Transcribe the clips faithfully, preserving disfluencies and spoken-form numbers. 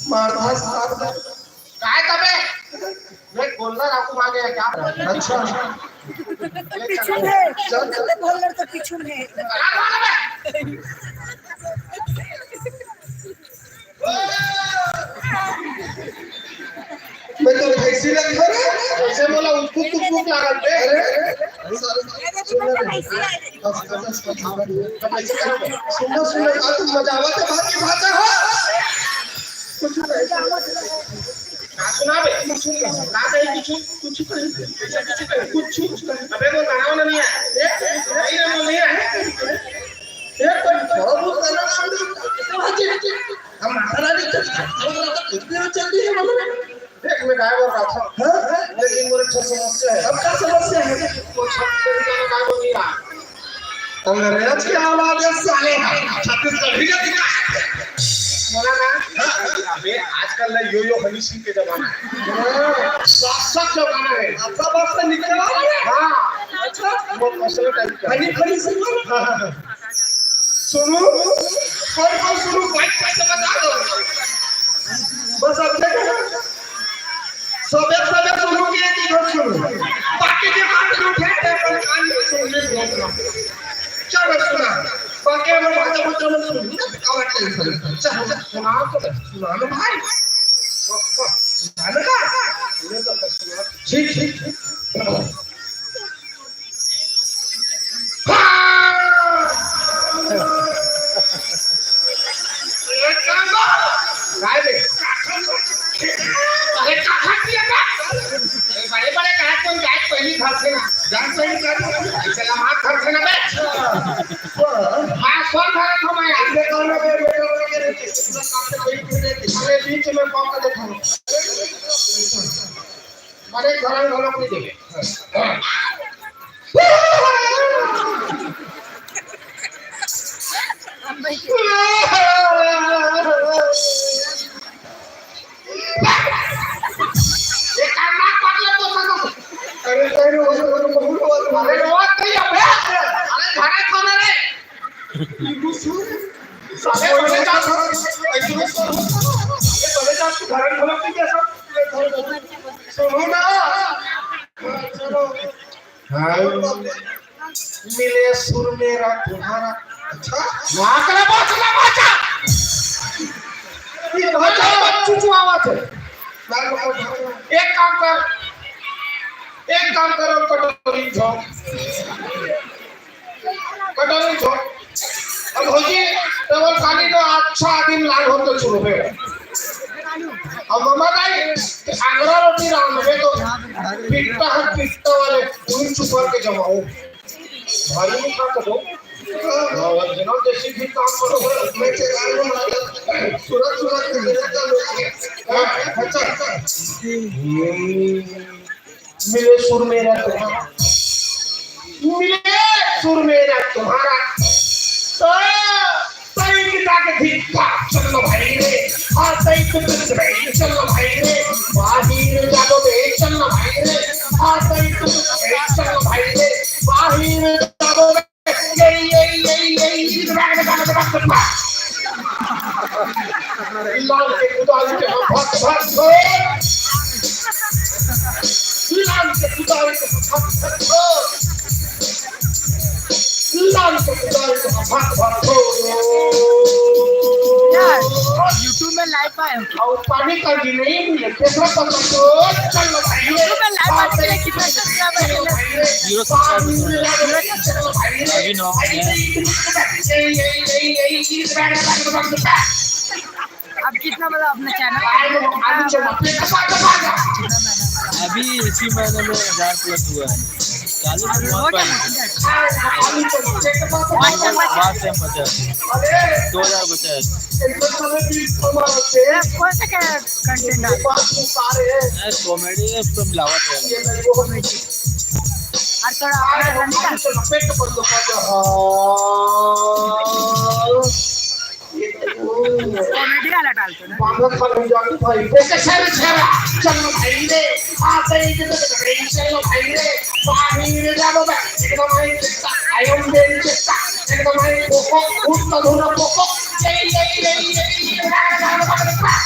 मार धास, मार धास। काय तबे? मैं बोलना राखू मांगे क्या? अच्छा। पीछू में। चल, चल। बोलना तो पीछू में। मैं तो भैंसी लग गया रे। ऐसे बोला, उठकुक, उठकुक लागल बे। अरे, अरे, साले, सुन ना रे। सुन ना, सुन ना, का तुम मजा आवत है, बात की बात है, हाँ? कुछ नहीं। ना सुना बे, कुछ नहीं। ना कहीं कुछ, कुछ नहीं। कुछ नहीं। अबे वो बनाओ ना, नहीं है। ए, नहीं ना, नहीं है। ए, कोई बहुत करना, हम माता रानी चल, चल रही है, मतलब। देख, मैं गाय और बात हूँ। हाँ? लेकिन मोर एक ठो समस्या है। अब का समस्या है? वो छत्तीसगढ़ी गाना गाय बोल दिया। अंग्रेज के औलाद है साले, छत्तीसगढ़ी का दिखा। बोला ना? हाँ। अबे, आजकल ना यो यो हनी सिंह के जमाना है। हाँ। साफ साफ जमाना है। अच्छा बात से निकल आ रहा है। हाँ। अच्छा। वो मसला टाइप का। हनी, हनी सिंह। हाँ, हाँ, हाँ। सुनू, कोई कोई सुनू, बाइक पे से बता दो। बस अब तक सबे सबे सुनू के एक ही बात सुनू। बाकी के बात जो उठे थे, अपन कान में सुन ले, सुन ले। चलो सुना, बाकी हम बात बता दो, सुन ले, कावट टेंशन। चल, चल, सुना तो, सुना लो भाई। सुना लो ना? ठीक, ठीक, ठीक। हाँ! एक काम कर। काय बे? अरे, का खा दिया का? अरे, बड़े-बड़े कहा, कोई जात पहली घर से ना। जात पहली घर से ना। ऐसे लम्हा घर से ना बे। हाँ, सौ घर है तो मैं। ऐसे कौन है बे? अरे, बीच में कौन का देखा? बड़े घर घरों को देखे। ये काम ना कर ले तो मनो। अरे, सही में, वो तो, वो तो, वो तो, अरे, रोवत नहीं है बे। अरे, घरे खाना रे। साले बड़े जात, ऐसे में सुनो। ये बड़े जात के घर घरों को कैसा? सुनो ना। चलो। हाँ। मिले सुर मेरा तुम्हारा। अच्छा? ना करे, बच ना, बचा। ये भाषा बच्चू चुआवा थे। एक काम कर, एक काम करो, कटोरी झोंक। कटोरी झोंक। अब भौजी, तब खाली तो अच्छा आदमी लाल होते शुरू में। अब मम्मा का ही आगरा रोटी रांधबे तो पिट्ठा है, पिट्ठा वाले, उन्हीं चुपर के जमाओ। भारी नहीं खा सको। और जनाब जैसे भी काम करो, मैं चेहरा में मार, सूरत, सूरत के मेरे का लोग हैं। हाँ, अच्छा। मिले सुर मेरा तुम्हारा, मिले सुर मेरा तुम्हारा। तो तई किता के धिक्का, चल भाई रे। हाँ, तई तो तुझ रे, चल भाई रे। बाहिर जागो बे, चल भाई रे। हाँ, तई तो तुझ रे, चल भाई रे। बाहिर जागो बे। ये, ये, ये, ये, ये, लाल के कुदाल के भक, भक, भक। लाल के कुदाल के भक, भक, भक। लाल के कुदाल के भक, भक, भक। यार, YouTube में live आए हो क्या? और पानी का भी नहीं मिले, कैसा पता तो चल भाई। YouTube में live आने के लिए कितना subscriber है? Zero subscriber। अभी नौ है। अब कितना बड़ा अपना channel? अभी इसी महीने में हजार plus हुआ है। चालू में बहुत पहले। बहुत time बचा है। दो हजार बचा है। कौन सा क्या content है? Comedy है, उसमें मिलावट है। और थोड़ा और हल्का। Comedy वाला डाल दो ना। बांधत पर हम जाते भाई, वो कैसे रे छेरा? चल भाई रे, आ गए इधर से भाई, चल भाई रे। बाहिर जाबो बे, एकदम आई चित्ता, आयम बेरी चित्ता, एकदम आई पोको, उत्तर धुन पोको, जय, जय, जय, जय, जय, जय, जय, जय, जय।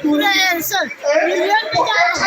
पूरा answer। Million पे जा रहा।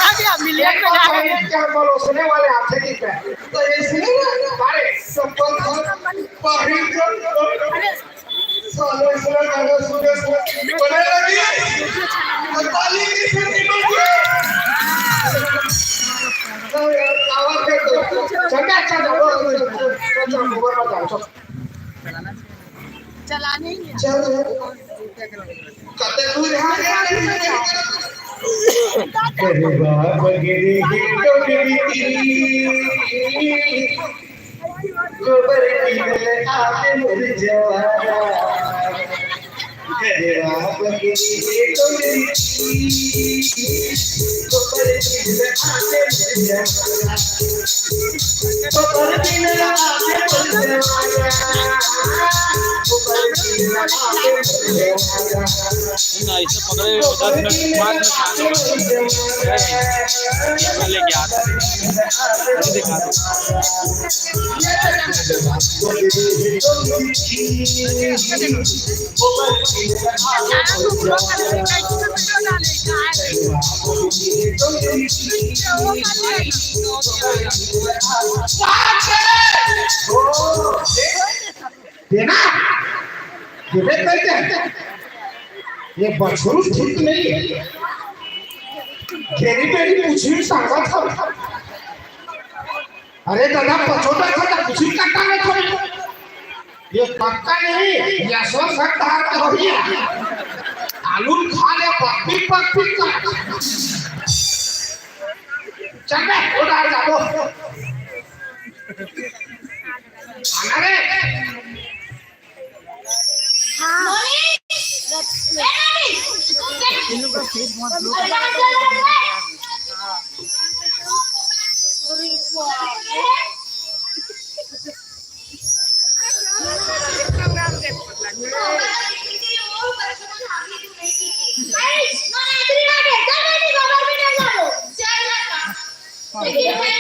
आ गया, million पे जा रहा। क्या बोलो, सुने वाले हाथ से जीत है। तो इसलिए हमारे संबंध बाहर जो अरे, सालो इसने गाना सुने, सुने, बने लगी। ताली की सीटी बज गई। आवाज कर दो। चल, चल, चल, चल, चल, चल, चल, चल, चल, चल। चलाने ही है। चल, चल। कते दूर है? गरबा बगरे ही डोगरी की, गोबर की मिल आके मुरझाया। ना, इसे पकड़े हुए दस मिनट, पाँच मिनट आने वाले हैं। मैं लेके आता हूँ। अभी दिखा दो। देना, देवे करते हैं। ये बछरू ठीक नहीं है। घेरी बेरी पूछी सांगा था। अरे दादा, पछोटा था, कुछ ही काटा नहीं था। ये पक्का नहीं, ये सब सकता है तो ही। आलू खा ले, पप्पी, पप्पी कर। चल बे, उधर जा, वो। आना रे। हाँ।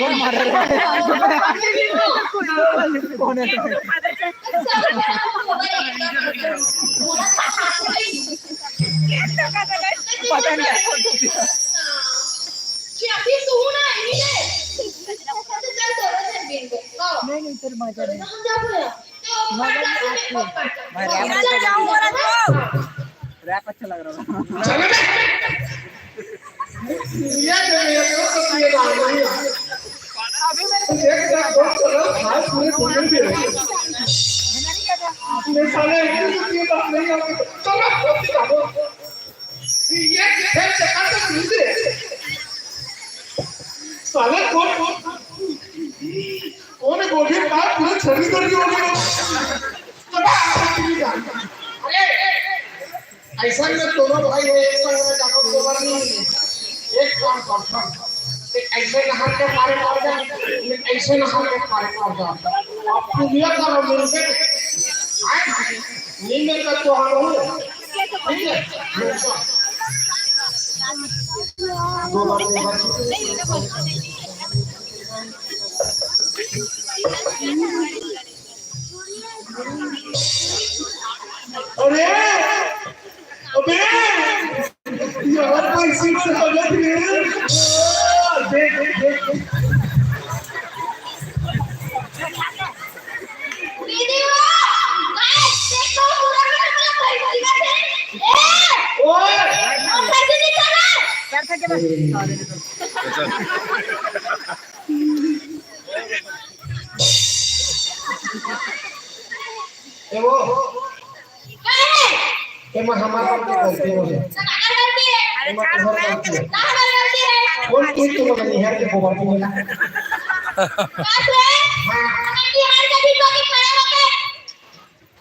कौन मार रहा है? कौन है? पता नहीं क्या बोल दिया। नहीं, नहीं, तेरे मजा नहीं। मजा नहीं आती। मैं rap अच्छा लग रहा था। ये तो, ये तो, ये तो, ये तो, ये तो। अभी मैंने एक बार दो चलो, भाई पूरे घूमने दे। ये साले एक भी बात नहीं आती। चलो, ये खेल से खत्म नहीं दे। साले कौन, कौन, कौन है गोभी का पूरे छवि कर दिया होगा। चलो, आप भी जाओ। अरे, ऐसा में दोनों भाई है, एक संग में जाकर गोबर नहीं है। एक काम करता हूँ, एक ऐसे नहर के पारे पड़ जा, एक ऐसे नहर के पारे पड़ जा। अब पुलिया का हम मिलके, आए, नींद का तो हम हो, ठीक है? गोबर, गोबर। अरे, अबे, यार, पैसे से गलत रे। ओ, देख, देख, देख, देख। दीदी वो, गाइस, देखो, पूरा घर में पैसे का है। ए, ओए। वो पैसे नहीं कर रहा। पैर फेंक के बस। ए वो, ए माँ, हमारे पास तो गलती हो गई। ए माँ, तुम्हारी गलती है। कौन तू, तू मगर निहार के गोबर की मिला? हाँ।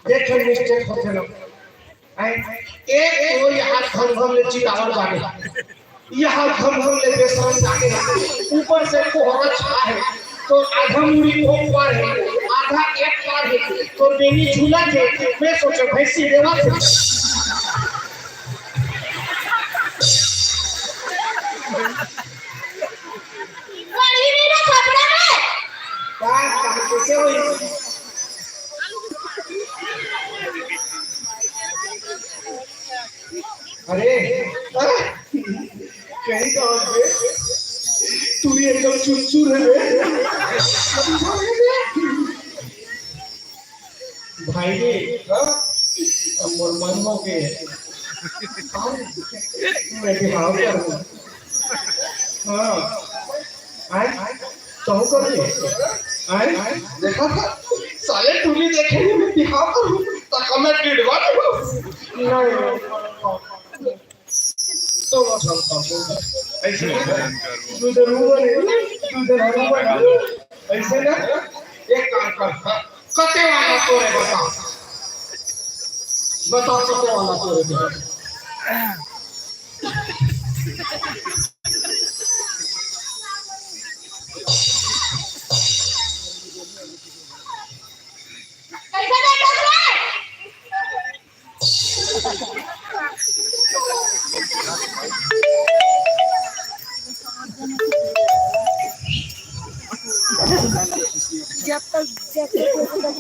देख, mistake होथे ना। हैं? एक तो यहाँ घम घम ले चितावन जागे, यहाँ घम घम ले बेसन जागे, ऊपर से कोहरा छा है, तो आधा मुड़ी को ऊपर है, आधा एक बार ही तो बेनी झूला के, मैं सोचे भैंसी देवा थे। कढ़ी नहीं ना खपड़ा में। बात कहाँ कैसे हुई? अरे, अरे, कहीं का हो बे? तू भी एकदम चुरचुर है बे। भाई रे, हाँ? अब मोर मन हो गए। हाँ? मैं बिहाव करूँ। हाँ। आए? तो कर दे। आए? देखा था? साले टूली देखे नहीं, मैं बिहाव करूँ। तक मैं डिडवा नहीं हूँ। नहीं, नहीं। दोनों संग कर लो। ऐसे ना? दूध रूबा नहीं, दूध रूबा नहीं। ऐसे ना? एक काम कर, हाँ, कते वाला तोरे बता। बता कते वाला तोरे बता। कैसे देखत रे? जब तक, जब तक